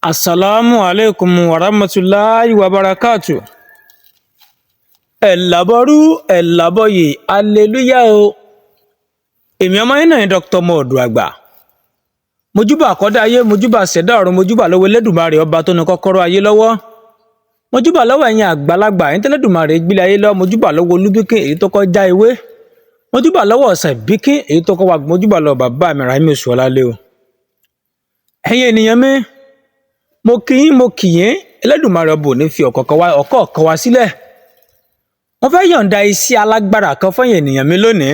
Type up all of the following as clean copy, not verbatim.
Asalaamu aleykum wa rahmatulahi wa barakatu. Ẹ̀làbọ̀rú ẹ̀làbọ̀yè, aleluya o. Èmi ọmọ yín náà ni Dr. Mọ̀ọ́dù Àgbà. Mojúbà àkọ́dá ayé, mojúbà ṣẹ̀dá ọ̀run, mojúbà lọ́wọ́ Elédùmarè, ọba tó ní kọ́kọ́rọ́ ayé lọ́wọ́. Mojúbà lọ́wọ́ ẹ̀yin àgbàlagbà ẹ̀yin tẹ́lẹ̀dùmarè gbílẹ̀ ayé lọ́wọ́. Mojúbà lọ́wọ́ Olúbíkín, èyí tó kọ́ já ewé. Mojúbà lọ́wọ́ ọ̀sẹ̀ bíkín, èyí tó kọ́ wa. Mojúbà lọ́wọ́ bàbá mi Rahimi Oṣuọlálé o. Ẹ̀yin ènìyàn mi, mo kí yín, mo kì yín. Elédùmarè ọba ò ní fi ọ̀kọ̀ọ̀kan wa sílẹ̀. Mo fẹ́ yọ̀ǹda iṣẹ́ alágbára kan fún ẹ̀yin ènìyàn mi lónìí.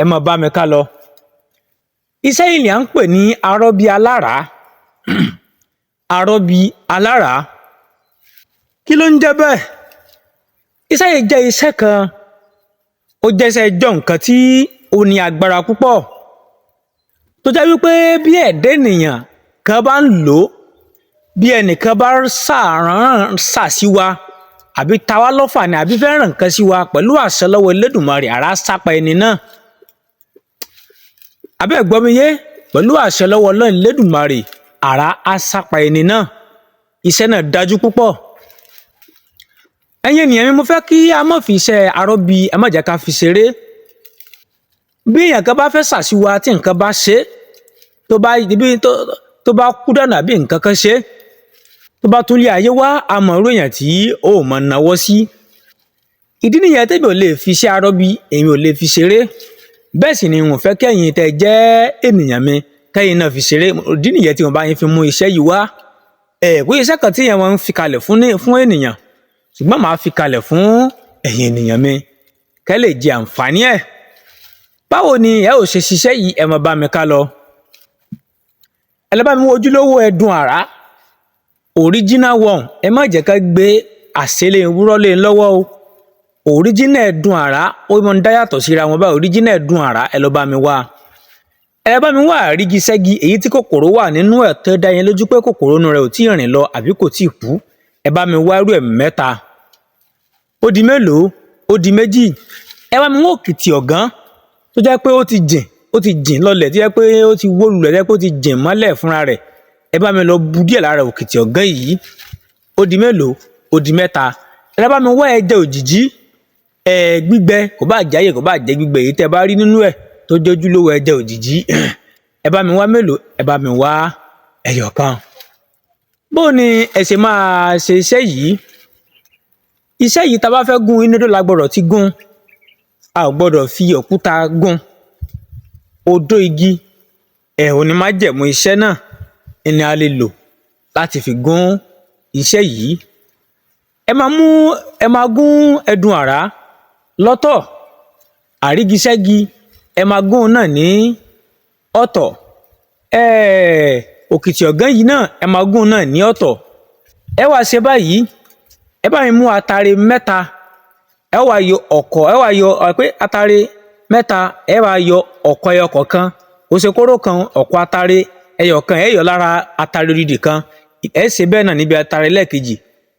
Ẹ máa bá mi ká lọ. Iṣẹ́ yìí ni à ń pè ní arọ́bí aláràá. Arọ́bí aláràá, kí ló ń jẹ́ bẹ́ẹ̀? Iṣẹ́ yìí jẹ́ iṣẹ́ kan, ó jẹ́ iṣẹ́ ìjọ nǹkan tí ó ní agbára púpọ̀, tó jẹ́ wípé bí ẹ̀dá ènìyàn kan bá ń lò ó, bí ẹnìkan bá ṣàrán ṣàṣì wa, àbí ta wá lọ́fà ni, àbí fẹ́ ràn nǹkan sí wa, pẹ̀lú àṣẹ lọ́wọ́ Elédùmarè, àrá sápa ẹni náà. Àbẹ́ ẹ̀ gbọ́ mi yé? Pẹ̀lú àṣẹ lọ́wọ́ Ọlọ́run Elédùmarè, àrá á sápa ẹni náà. Iṣẹ́ náà dájú púpọ̀. Ẹ̀yin ènìyàn mi, mo fẹ́ kí a má fi iṣẹ́ arọ́bí, ẹ má jẹ́ ká fi ṣeré. Bí èèyàn kan bá fẹ́ ṣàṣìwà, tí nǹkan bá ṣe é, tó bá ibi tó bá kú dànù, àbí nǹkan kan ṣe é, tó bá tún lé ayé wá, a mọ̀ irú èèyàn tí ó mọ̀ náwó sí. Ìdí nìyẹn tẹ́mi ò lè fi iṣẹ́ arọ́bí, èmi ò lè fi ṣeré. Bẹ́ẹ̀ sì ni n ò fẹ́ kẹ́yìn tẹ́ jẹ́ ènìyàn mi kẹ́yìn náà fi ṣeré. Ìdí nìyẹn tí mo bá yín fi mú iṣẹ́ yìí wá. Ẹ̀ kó iṣẹ́ kan tí èèyàn máa ń fi kalẹ̀ fún ènìyàn, ṣùgbọ́n màá fi kalẹ̀ fún ẹ̀yin ènìyàn mi kẹ́ lè jẹ àǹfààní ẹ̀. Báwo ni ẹ ò ṣe ṣiṣẹ́ yìí? Ẹ máa bá mi ká lọ. Ẹ lọ bá mi wo ojúlówó ẹdun àrá, original one. Ẹ má jẹ́ ká gbé àṣẹlẹ̀ wúrọ́ lé lọ́wọ́ o. Original ẹdun àrá, ó máa ń dá yàtọ̀ síra wọn báyìí. Original ẹdun àrá, ẹ lọ bá mi wá. Ẹ bá mi wá àrígiṣẹ́gi, èyí tí kòkòrò wà nínú ẹ̀, tó dá yẹn lójú pé kòkòrò inú rẹ̀ ò tí ì rìn lọ àbí kò tí ì kú. Ẹ bá mi wá irú ẹ̀ mẹ́ta. Ó di mélòó? Ó di méjì. Ẹ bá mi wá òkìtì ọ̀gán tó jẹ́ pé ó ti jìn, ó ti jìn lọlẹ̀, tó jẹ́ pé ó ti wó lulẹ̀, tó jẹ́ pé ó ti jìn mọ́lẹ̀ fúnra rẹ̀. Ẹ bá mi lọ bu díẹ̀ lára òkìtì ọ̀gán yìí. Ó di mélòó? Ó di mẹ́ta. Ẹ bá mi wá ẹja òjìjí ẹ gbígbẹ, kò bá jáyè, kò bá jẹ́ gbígbẹ, èyí tẹ́ bá rí nínú ẹ̀ tó jẹ́ ojúlówó ẹja òjìjí. Ẹ bá mi wá mélòó? Ẹ bá mi wá ẹyọ kan. Bó ni ẹ ṣe máa ṣe iṣẹ́ yìí? Iṣẹ́ yìí, tá a bá fẹ́ gún, inú odó la gbọ́dọ̀ ti gún. A ò gbọ́dọ̀ fi òkúta gún. Odó igi ẹ̀ ò ní májẹ̀mú iṣẹ́ náà ni a lè lò láti fi gún iṣẹ́ yìí. Ẹ máa mú, ẹ máa gún ẹdun àrá lọ́tọ̀, àrígiṣẹ́gi ẹ máa gún náà ní ọ̀tọ̀, òkìtì ọ̀gán yìí náà, ẹ máa gún náà ní ọ̀tọ̀. Ẹ wá ṣe báyìí: ẹ bá mi mú atare mẹ́ta. Ẹ wá yọ ọ̀kọ̀, ẹ wá yọ pé atare mẹ́ta, ẹ wá yọ ọ̀kọ̀ ẹyọ kọ̀ọ̀kan. Kò ṣe kóró kan, ọ̀kọ̀ atare ẹyọ kan ẹ yọ lára atare odidi kan. Ẹ ṣe bẹ́ẹ̀ náà níbi atare lẹ́ẹ̀kejì,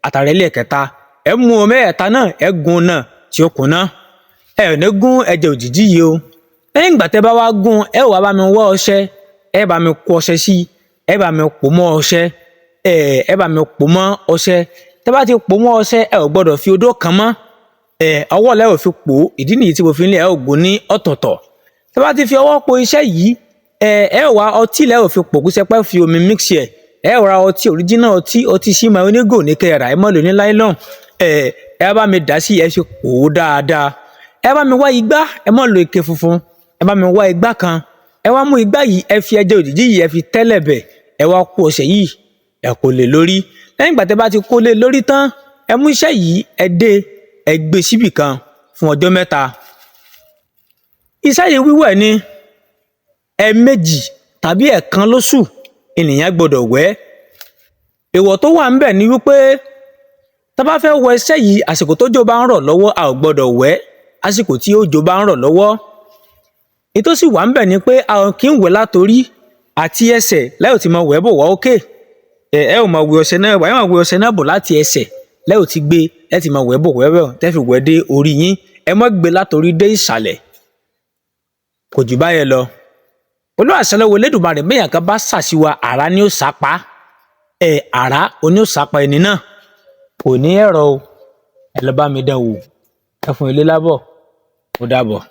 atare lẹ́ẹ̀kẹta. Ẹ mú mẹ́ẹ̀ẹ́ta náà, ẹ gún náà tí ó kúnná. Ẹ ò ní gún ẹja òjìjí yìí o. Lẹ́yìn ìgbà tẹ́ bá wá gún, ẹ wá bá mi wá ọṣẹ, ẹ bá mi kó ọṣẹ sí, ẹ bá mi pò mọ́ ọṣẹ, ẹ bá mi pò mọ́ ọṣẹ. Tẹ́ bá ti pò mọ́ ọṣẹ, ẹ ò gbọ́dọ̀ fi odó kan mọ́ ẹ, ọwọ́ lẹ ò fi pò ó. Ìdí nìyí tí mo fi ń lé ẹ ò gún ní ọ̀tọ̀ọ̀tọ̀. Tẹ́ bá ti fi ọwọ́ po iṣẹ́ yìí, ẹ wá ọtí lẹ ò fi pò, kó ṣe pé fi omi mix ẹ. Ẹ ra ọtí original, ọtí síma onígò ní kẹ́ ẹ rà, ẹ má lò ní nylon. Ẹ bá mi dà sí, ẹ fi pò ó dáadáa. Ẹ bá mi wá igbá, ẹ má lo ike funfun. Ẹ bá mi wá igbá kan. Ẹ wá mú igbá yìí, ẹ fi ẹja òjìjí yìí, ẹ fi tẹ́lẹ̀ bẹ̀. Ẹ wá kó ọṣẹ yìí, ẹ kó lé lórí. Lẹ́yìn ìgbà tẹ́ bá ti kó lé lórí tán, ẹ mú iṣẹ́ yìí, ẹ dé, ẹ gbé síbì kan fún ọjọ́ 3. Iṣẹ́ yìí, wíwẹ̀ ni. Ẹ̀ẹ̀mejì tàbí ẹ̀ẹ̀kan lóṣù ènìyàn gbọ́dọ̀ wẹ̀. Èèwọ̀ tó wà ńbẹ̀ ni wípé tá bá fẹ́ wẹ iṣẹ́ yìí, àsìkò tójò bá ń rọ̀ lọ́wọ́, a ò gbọ́dọ̀ wẹ̀ àsìkò tí òjò bá ń rọ̀ lọ́wọ́. Èyí tó sì wà ńbẹ̀ ni pé a ò kí ń wẹ̀ látorí àti ẹsẹ̀ lẹ́yìn tí mo wẹ̀ bọ̀ wá òkè. Ẹ ò máa wẹ ọṣẹ náà, ẹ máa wẹ ọṣẹ náà bọ̀ láti ẹsẹ̀ lẹ́yìn tí gbé, ẹ ti máa wẹ̀ bọ̀ wẹ̀ bọ̀ tẹ́ fi wẹ̀ dé orí yín. Ẹ má gbé látorí dé ìsàlẹ̀. Kò jù báyẹn lọ. Pẹ̀lú àṣẹ lọ́wọ́ Elédùmarè, béèyàn kan bá ṣàṣìwà, àrá ni ó sápá. Ẹ àrá oní òsàpá ẹni náà kò ní ẹ̀rọ o. Ẹ lọ bá mi dán wò, ẹ fún ilé lábọ̀. Ó dàbọ̀.